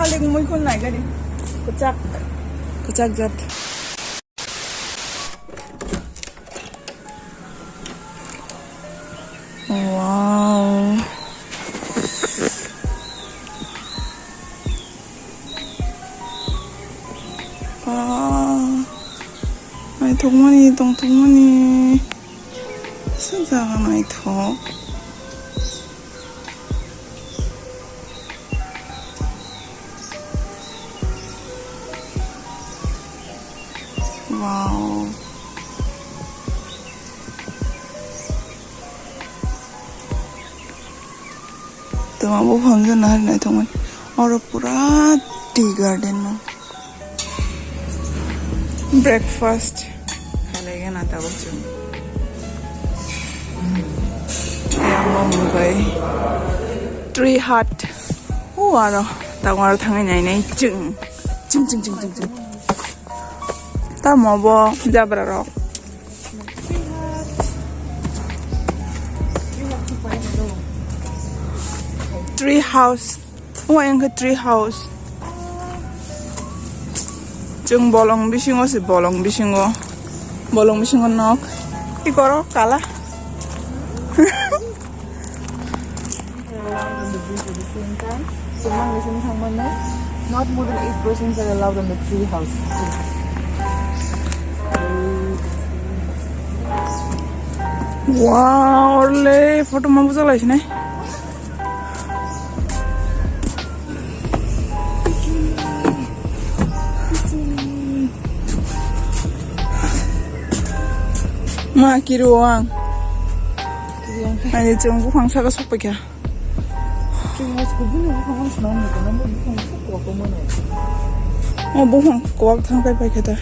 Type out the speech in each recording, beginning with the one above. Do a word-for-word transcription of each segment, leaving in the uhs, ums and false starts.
Mui khun nai gari. Kwchak. Kwchak jat. Wow. Ah, naithokmani, tongthokmani. Aswk jaga naithok. Wow. Toma buphang jana hari naithokmani. Oro pura tea garden no. Breakfast. Khalai gana tabuk chwng. Yang mung bai. Tree hut. O aro. Tabuk aro thangwi nai nai chwng. Chwng, chwng, chwng, chwng, chwng. Tamo bo jabra rok. Tree house. O yang khe tree house. Chwng bolong bisingo se bolong bisingo. Bolong bisingo nok. Ikoro kala. Around on the bridge at the same time. So, mang sini thangmano, not more than eight persons are allowed on the tree house. Wow, orle photo ma bujak lai sinai. Ma kiru ang. Ani chwng buphang saka sokpaikha. O buphang kwak thang kai paikha ta.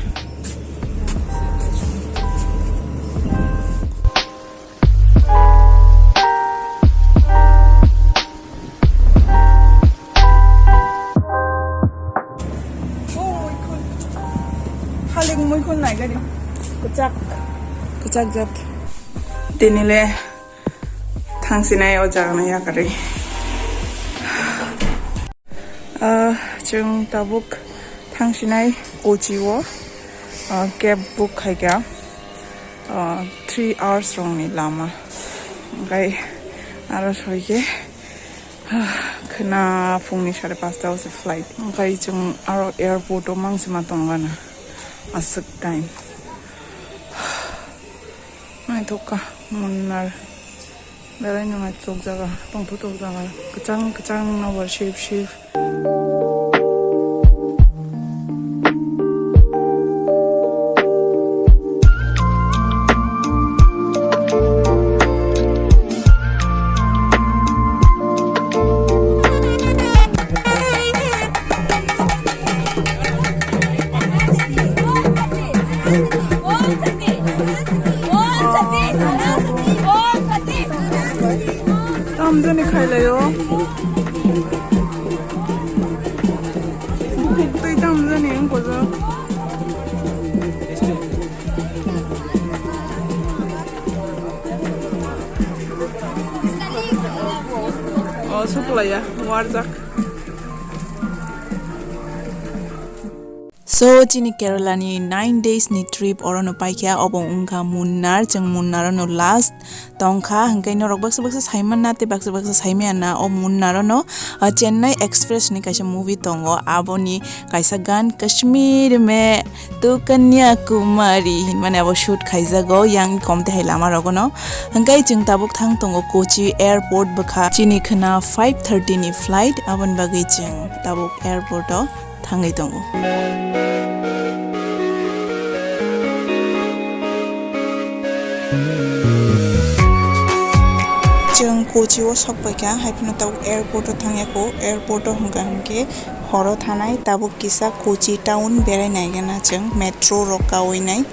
Khalik mui khun nai gari. Kwchak. Kwchak jat. Tinile thangsinai o jaga no yakarwi. Ah, chwng tabuk thangsinai Kochi o, ah, cab book khaikha, ah, three hours rokni lama. Hwnkhe aro soikhe, ah, khwna phungni sare pasta o se flight. Hwnkhe chwng aro airport o mangsima tongana aswk time. Naithok kha Munnar. Belai no naithok jaga, tongthok thok jaga, kwchang kwchang no bo sip sip. Tamjani khailaio. Tei tamjani wngkojak. O suklaiya warjak. So, chini Kerala ni nine days ni trip oro no paikha, obo wngkha Munnar, chwng Munnar no last tongkha, hwnkhe norok baksa baksa saimanna tei baksa baksa saimaya na, o Munnar no, ah, Chennai Express ni kaisa movie tongo, aboni kaisa gan Kashmir me tu Kanyakumari hinmani abo shoot khaijago, yang kom tei hai lama rogo no. Hwnkhe chwng tabuk thang tongo Kochi airport bwkha, chini khwna five thirty ni flight, aboni bagwi chwng tabuk airport o thangwi tongo. Chwng Kochi o sok paikha, hai phano tabuk airport o thangya kho. Airport o hwnkha hwnkhe horo thanai, tabuk kisa Kochi town berai nai gana chwng metro rok kaui nai.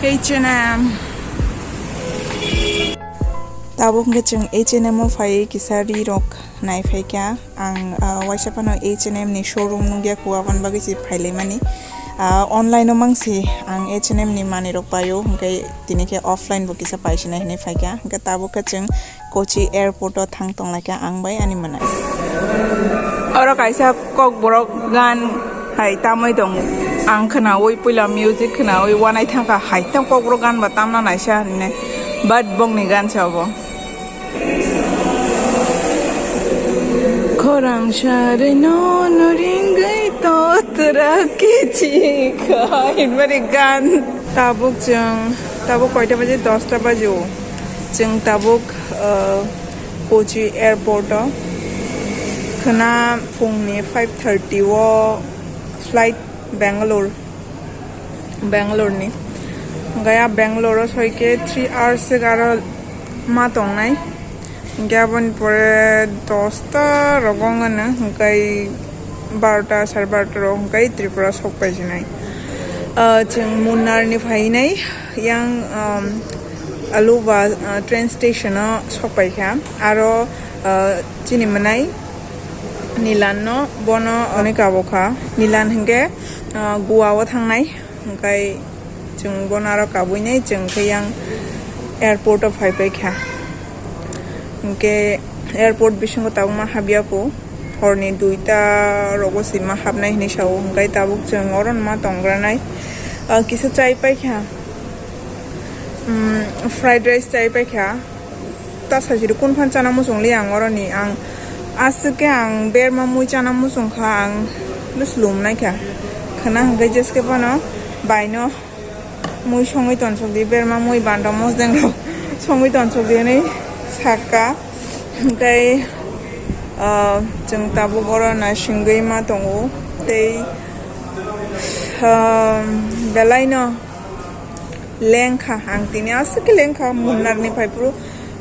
H and M. Tabuk hwnkhe chwng H and M o phaiwi kisa ri rok nai phaikha. Ang, ah, waisa phano H and M ni showroom nukya kho, aboni bagwi se phailaimani. Ah, online o mangsi ang H and M ni manwi rok paio, hwnkhe tini khe offline bo kisa paisinai hinwi phaikha, hwnkhe tabuk khe chwng Kochi airport o thang tonglaikha ang bai ani mwnai. Oro kaisa kokborok gan hai tamwi tongo, ang khwnawi puila music khwnawi wanai thangkha, hai tang kokborok gan ba tamna naisa hinwi, but bongni gan se obo. Khorang sarwi no no ringwi totra kichi khai mari gan. Tabuk chwng, tabuk koita baje? Dosta baje o. Chwng tabuk, uh, Kochi airport o. Khwna phungni five thirty o flight Bangalore. Bangalore ni. Hwnkhe a Bangalore o soi khe three hours se aro ma tongnai. Hwnkhe aboni pore dosta rogo wngkha no, hwnkhe barota, sare barota rok hwnkhe Tripura sok paijinai. Ah, chwng Munnar ni phainai yang, um, Aluva, ah, train station o sok paikha. Aro, ah, chini mwnai Nilan no bono oni kabo kha. Nilan hwnkhe, ah, Goa o thangnai. Hwnkhe chwng bono aro kabui nai chwng khe yang airport o phai pai kha. Hwnkhe airport bisingo tabuk ma habya kho, horni duita rogo se ma habnai hinwi sao. Hwnkhe tabuk chwng oro ma tongranai, ah, kisa chai pai kha, um, fried rice chai pai kha. Ta sajiri kun phan chana muchung li ang oroni, ang aswk khe ang berma mui chana muchung kha, ang lus lum nai kha. Khwna hwnkhe jeske bono baino mui songwi tonsok di, berma mui banda mosdeng rok songwi tonsok di hinwi sakha. Hwnkhe, ah, chwng tabuk oro naisingwi ma tongo tei, ah, belai no lengkha, ang tini aswk khe lengkha, Munnar ni phai phuru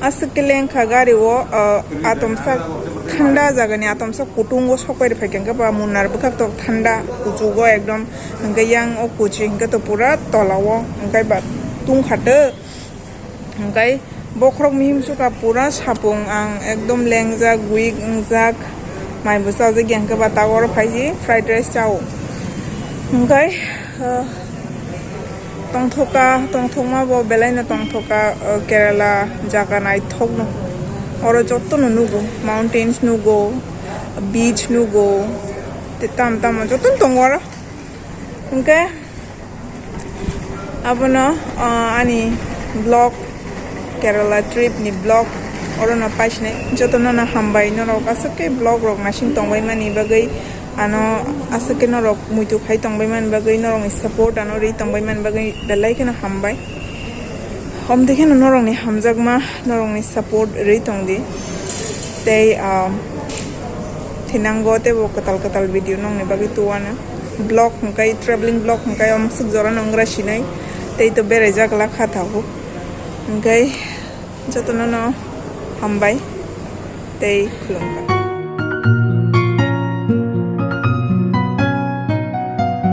aswk khe lengkha gari o, ah, atomsa thanda jaga ni, atomsa kutung o sok pai rw phai kha, hwnkhe ba Munnar bwkhak tok thanda, kuchuk o ekdom, hwnkhe yang o Kochi hwnkhe to pura tola o, hwnkhe ba tungkha tw, hwnkhe bokhorok mihim sukha pura sapung, ang ekdom lengjak, weak wngjak, mai bo chajak ya, hwnkhe ba tabuk oro phai si fried rice chao, hwnkhe, ah, Tongthoka, tongthokma bo belai no tongthoka, o Kerala jaga naithok no. Oro joto no nugo, mountains nugo, beach nugo, tei tamo tamo joto no tongo oro. Hwnkhe abono, o, ani vlog, Kerala trip ni vlog oro no paisinai. Joto no no hambai, norok aswk khe vlog rok naising tongbai mani bagwi. Ano aswk khe norok muitu khai tongbai mani bagwi, norokni support ano rwi tongbai mani bagwi belai kheno hambai. Omtwi kheno norokni hamjakma, norokni support rwi tongdi. Tei, ah, thinango teibo kwtal kwtal video nongni bagwi tuwano. Vlog hwnkhe, traveling vlog hwnkhe omswk jorano wnggra sinai. Tei to beraijak lakha tabuk. Hwnkhe jotono no hambai tei khulumkha.